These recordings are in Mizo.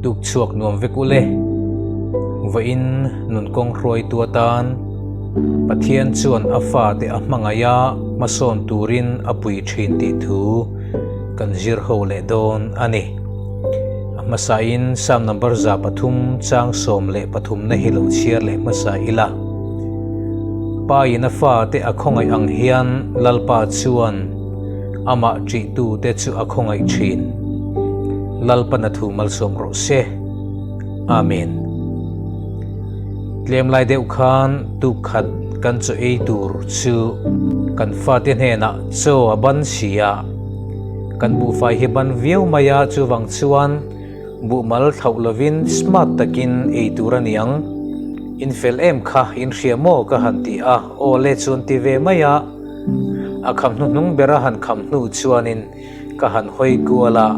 Tuk chhuak nuam vek ule. Vawiin nun kawng hruaitu atan Pathian chuan a fate a hmangaih a, hmasawn turin a pui thin tih thu kan zir ho leh dawn a ni. A hmasain Psalm number 3 chang 13 na hi lo chhiar leh hmasa ila. Pa in a fate a khawngaih ang hian Lalpa chuan Amah ṭihtute chu a khawngaih ṭhin. Lalpan a thu malsawm rawh se. Amen. Tlem lai deuh khan tukkhat kan chaw ei tur chu kan fate hnenah chaw a ban si a. Kan buhfai hi ban viau mai a, chuvang chuan Buhmal thlauh lovin smart takin ei tur a niang. In fel em kha in hria maw ka han ti a, aw le chuan ti ve mai a. A kham hnuhnung ber a han kham hnu chuanin ka han hawi kual a,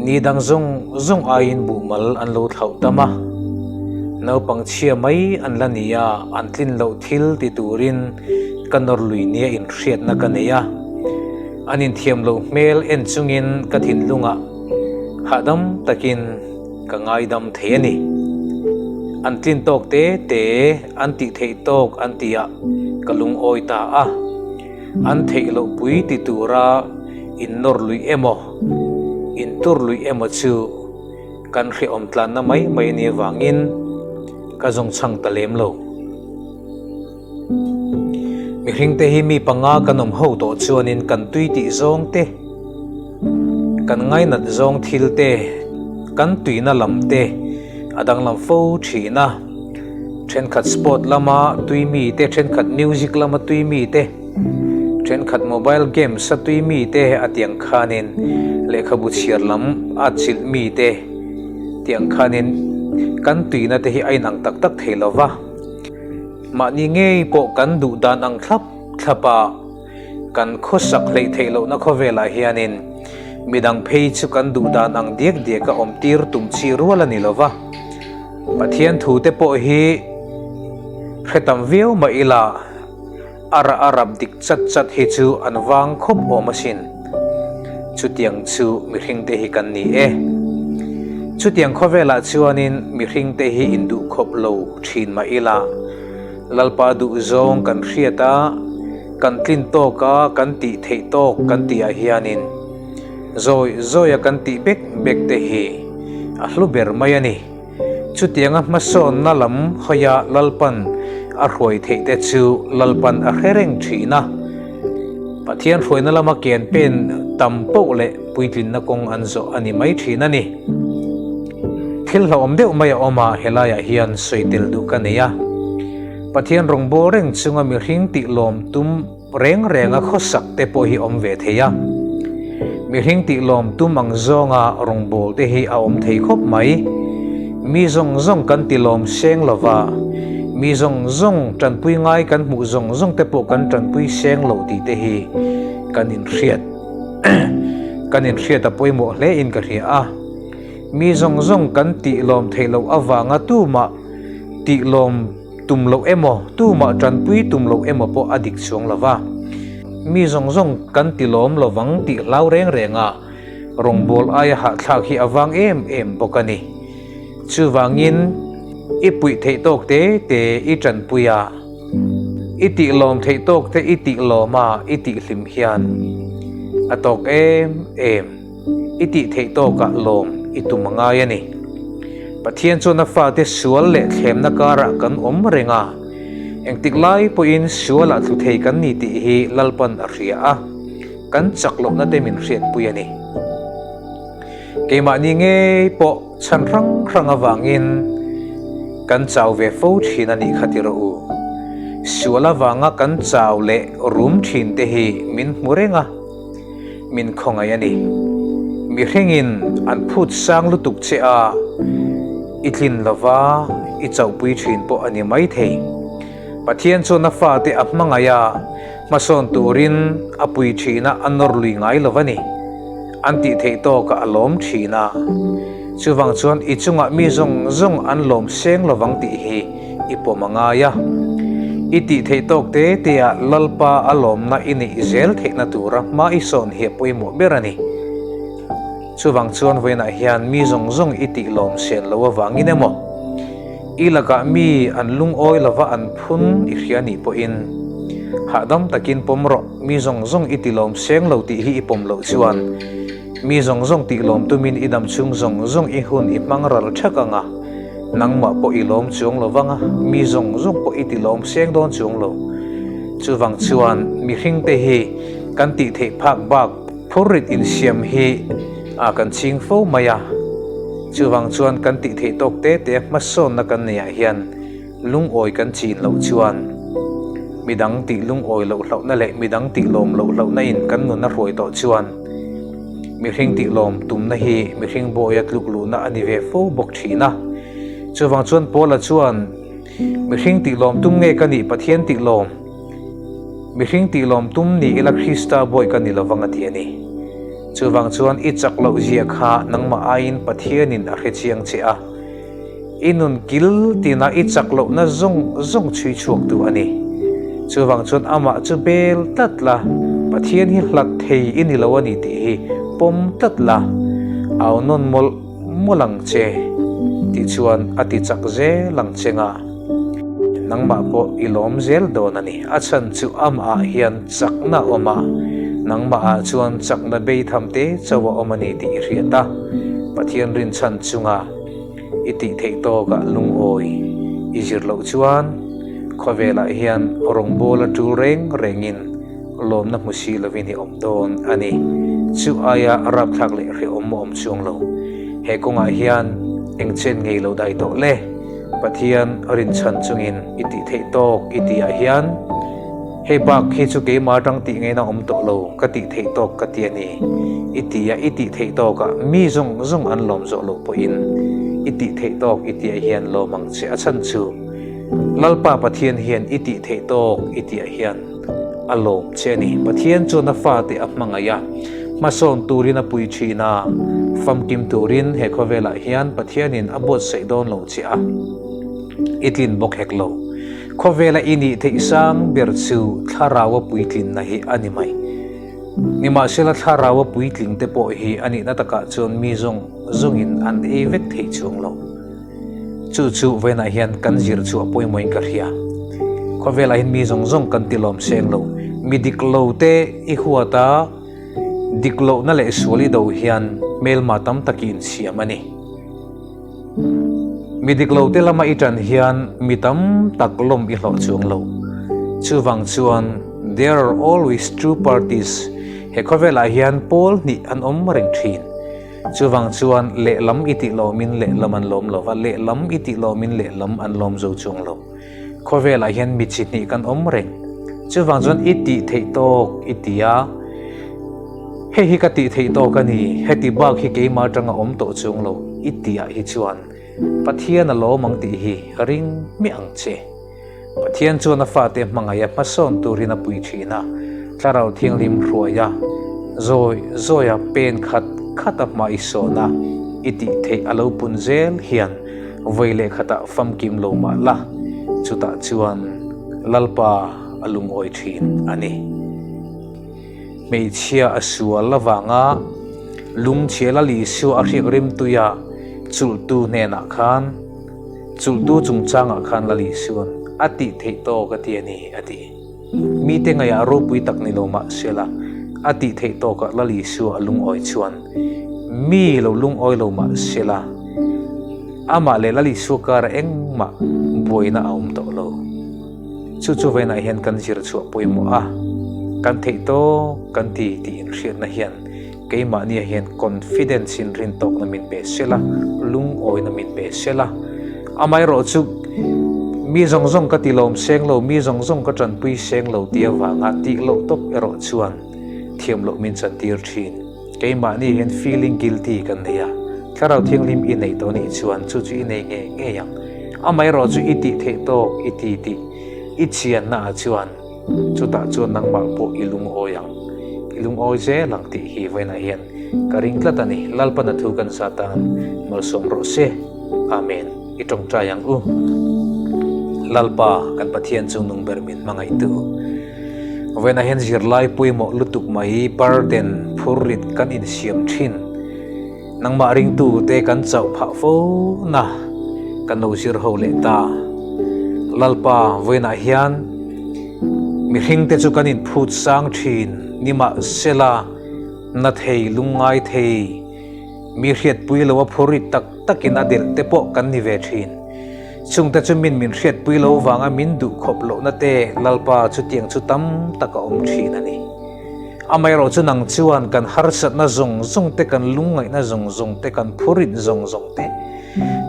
ni dang zawng zawng aiin buhmal an lo thlauh tam a. Naupang chhia mai an la ni a, an tlin loh thil ti turin ka nawr lui nia inhriatna ka nei a. An inthiam loh hmel en chungin ka thinlungah Hahdam takin ka ngaidam thei a ni. An tlin tawk te te an tih theih tawk an tihah ka lungawi ta a. An theih loh pui ti tura innawr luih emaw, intur luih emaw chu kan hrehawm tlanna mai mai a nih avangin ka zawngchhang ta lem lo. Mihringte hi mi panga kan awm ho tawh chuanin kan tui tih zawng te, kan ngainat zawng thil te, kan tuina lam te a danglam fo thin a. Thenkhat sport lama tui mi te, thenkhat music lama tui mi te, thenkhat mobile games a tui mi te a tiang khanin lehkhabu chhiar lam a chilh mi te tiang khanin kan tuina te hi a inang tak tak thei lo va. Mahni ngei pawh kan duh dan ang thlap thlap a, kan khawsak hleih theih lohna khawvelah hianin midang phei chu kan duh dan ang diak diak a awm tir tum chi rual a ni lo va. Pathian thu te pawh hi hre tam viau mah ila a rah a rap dik chat chat hi chu an vang khawp awm asin. Chutiang chu mihringte hi kan ni e. Chutiang khawvelah chuanin mihringte hi induh khawp lo thin mah ila, Lalpa duhzawng kan hriat a, kan tlin tawk a, kan tih theih tawk kan tih ah hianin zawi zawia kan tih bek bek te hi a hlu ber mai a ni. Chutianga hmasawnna lam hawia Lalpan a hruai theih te chu Lalpan a hre reng thin a. Pathian hruaina lama ken pen tam poh leh puitlinna kawng an zawh a ni mai thin a ni. Thil hlauhawm deuh mai a awm a, helaiah hian sawi tel duh ka nei a. Pathian rawngbâwl reng chunga mihring tih lawm tum reng renga khawsak te pawh hi awm ve thei a. Mihring tih lawm tum ang zawnga rawngbâwl te hi a awm thei khawp mai. Mi zawng zawng kan ti lawm seng lo va, mi zawng zawng tanpui ngai kan hmuh zawng zawng te pawh kan tanpui seng lo tih te hi kan inhriat kan inhriat a pawimawh hle in ka hria a. Mi zawng zawng kan tih lawm theih loh avanga tumah tih lawm tum loh emaw, tumah tanpui tum loh emaw pawh a dik chuang lo va. Mi zawng zawng kan ti lawm lovang tih hlau reng reng a, Rawngbâwl aia hahthlâk hi a vâng êm êm bawk a ni. Chuvângin, i puih theih tâwk tê tê i ṭanpui a, i tih lâwm theih tâwk te i tih lâwm a, i tih hlim hian a tâwk êm êm. I tih theih tâwkah lâwm i tum a ngai a ni. Pathian chuan a fate sual leh thlêmna kârah kan awm reng a, engtik lai pawhin sualah thlu thei kan ni tih hi Lalpan a hria a. Kan chak lohna te min hriatpui a ni. Keimahni ngei pawh chhan hrang hrang avangin kan chau ve fo thin a nih kha ti rawh u. Sual avanga kan chau leh rum thin te hi min hmu reng a, min khawngaih a ni. Mihringin an phut sang lutuk che a, i tlin lova i chauhpui thin pawh a ni maithei. Pathian chuan a fate a hmangaih a, hmasawn turin a pui thin a, a nawr lui ngai lo a ni. An tih theih tawkah a lawm thin a. Chuvang chuan i chungah mi zawng zawng an lawm seng lovang tih hi i pawm a ngai a. I tih theih tawk te te ah Lalpa a lawmna i neih zel theihna tura hma i sawn hi a pawimawh ber a ni. Chuvang chuan vawiinah hian mi zawng zawng i tih lawm sen lo avangin emaw, i lakah mi an lungawi lova an phun i hria nih pawhin hahdam takin pawm rawh, mi zawng zawng i ti lawm seng lo tih hi i pawm loh chuan mi zawng zawng tih lawm tumin i dam chhung zawng zawng i hun i hmang ral thak ang a, nangmah pawh i lawm chuang lo vang a, mi zawng zawng pawh i ti lawm seng dawn chuang lo. Chuvang chuan mihringte hi kan tih theih phak bak Phurrit insiam hi a kan ching fo mai a, chuvang chuan kan tih theih tawk te te hmasawnna kan neih ah hian lungawi kan chin loh chuan midang tih lungawi loh hlauhna leh midang tih lawm loh hlauhna in kan nun a hruai tawh chuan mihring tih lawm tumna hi mihring bawia tluk luhna a ni ve fo bawk thin a. Chuvang chuan Paula chuan mihring tih lawm tum nge ka nih Pathian tih lawm? Mihring tih lawm tum ni ila Krista bawi ka ni lovang a ti a ni. Chuvang chuan i chak loh zia kha nangmah aiin Pathianin a hre chiang che a. I nun kil tina i chak lohna zawng zawng chhui chhuaktu a ni. Chuvang chuan amah chu bel tlat la, Pathian hi hlat thei i ni lo a ni tih hi pawm tlat la, au nawn mawlh mawlh ang che tih chuan a ti chak zel ang che nga. Nangmah pawh i lawm zel dawn a ni. A chhan chu amah hian chakna a awm a, nangmah ah chuan chakna beitham te chauh a awm a ni tih i hriat a. Pathian rinchhan chunga i tih theih tawkah lungawi i zir loh chuan khawvelah hian rawngbâwl a ṭul reng rengin lawmna hmu si lovin i awm dawn a ni. Chu aia rapthlak leh hrehawm a awm chuang lo. He kawngah hian eng chen ngei lo dai tawh le? Pathian rinchhan chungin i tih theih tawk i tih ah hian hei bak hi chu keimah atang tih ngaihna awm tawh lo ka tih theih tawk ka ti a ni. I ti a i tih theih tawk ah mi zawng zawng an lawm zawh loh pawhin i tih theih tawk i tih ah hian lawm ang che a chhan chu Lalpa Pathian hian i tih theih tawk i tih ah hian a lawm che a ni. Pathian chuan a fate a hmangaih a, hmasawn turin a pui thin a, famkim turin he khawvelah hian Pathianin a buatsaih dawn lo che a, i tlin bawk hek lo. Khawvela i nih theih sang ber chu thlaraua puitlinna hi a ni mai. Nimahsela thlaraua puitling te pawh hi a nihna takah chuan mi zawng zawngin an ei vek thei chuang lo. Chu chu vawiinah hian kan zir chu a pawimawhin ka hria. Khawvelah hian mi zawng zawng kan ti lawm seng lo. Mi dik lo te i huat a, dik lohna leh sual i do hian hmelma tam tak i insiam a ni. Mi dik lo te lama i tan hian mi tam tak lawm i hlawh chuang lo. Chuvang chuan there are always two parties, he khawvelah hian pawl hnih an awm reng thin. Chuvang chuan lehlam i tih lawmin lehlam an lawm lo va, lehlam i tih lawmin lehlam an lawm zo chuang lo. Khawvelah hian mi chi hnih kan awm reng. Chuvang chuan i tih theih tawk i ti a, hei hi ka tih theih tawk a ni, heti bak hi keimah atanga awm tawh chuang lo i tihah hi chuan Pathian a lawm ang tih hi ring hmiah ang che. Pathian chuan a fate hmangaih a hmasawn turin a pui thin a, Thlarau Thianghlim hruai a, zawi zawi a pen khat khat a hma i sawn a, i tih theih a lo pun zel hian vawi leh khatah famkim lo mah la, chutah chuan Lalpa a lungawi thin a ni. Hmeichhia a sual avanga lungchhia Lal Isua a hriak rimtuia chulhtu hnenah khan, Chulhtu chungchangah khan Lal Isua'n a tih theih tawk a ti a ni, a ti. Mite ngaihah ropui tak ni lo mah sela, a tih theih tawkah Lal Isua a lungawi chuan mi lo lungawi lo mah sela, amah leh Lal Isua karah engmah buaina a awm tawh lo. Chu chu vawiinah hian kan zir chhuah pawimawh a, kan theih tawk kan ti tih inhriatna hian Keimahnia hian confidence in rintawkna min pe sela, lungawina min pe sela. Amaherawh chu mi zawng zawng ka ti lawm seng lo, mi zawng zawng ka tanpui seng lo tih avanga tih loh tawp erawh chuan thiam loh min chantir thin. Keimahni hian feeling guilty kan nei a, Thlarau Thianghlim i nei tawh nih chuan chu chu i nei ngei ngei ang. Amaherawh chu i tih theih tawk i ti tih i chianna ah chuan Chutah chuan nangmah pawh i lungawi ang, i lungawi zel ang tih hi vawiinah hian ka ring tlat a ni. Lalpan a thu kan sa tan malsawm rawh se. Amen. I tawngtai ang u. Lalpa, kan Pathian chu nung ber min hmangaihtu. Vawiinah hian zirlai pawimawh lutuk mai burden, phurrit kan insiam thin. Nangmah ringtute kan chauh phah fo na kan lo zir ho leh ta. Lalpa vawiinah hian mihringte chu kan inphut sang thin nimahsela na thei lungngai thei mi hriatpui lo a phurrit tak takin a delh te pawh kan ni ve thin. Chungte chu min min hriatpui lo vanga min duh khawp lohna te Lalpa chutiang chu tam tak a awm thin a ni. Amaherawh chu nang chuan kan harsatna zawng zawng te, kan lungngaihna zawng zawng te, kan phurit zawng zawng te,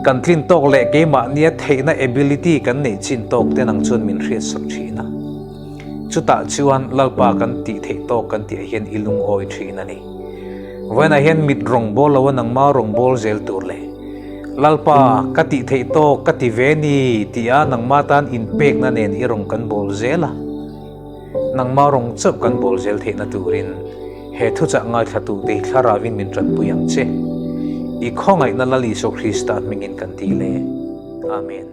kan tlin tawk leh keimahnia theihna ability kan neih chin tawk te nang chuan min hriatsak thin a. Chutah chuan Lalpa kan tih theih tawk kan tihah hian i lungawi thin a ni. Vawiinah hian mit rawngbawl lo a nangma rawngbawl zel tur leh Lalpa ka tih theih tawk ka ti ve ni tia nangma tan inpekna nen i rawng kan bawl zel a. Nangmah rawng chauh kan bawl zel theihna turin he thuchah ngaithlatute hi thlarauin min tanpui ang che. I khawngaihna Lal Isua Krista hmingin kan ti le. Amen.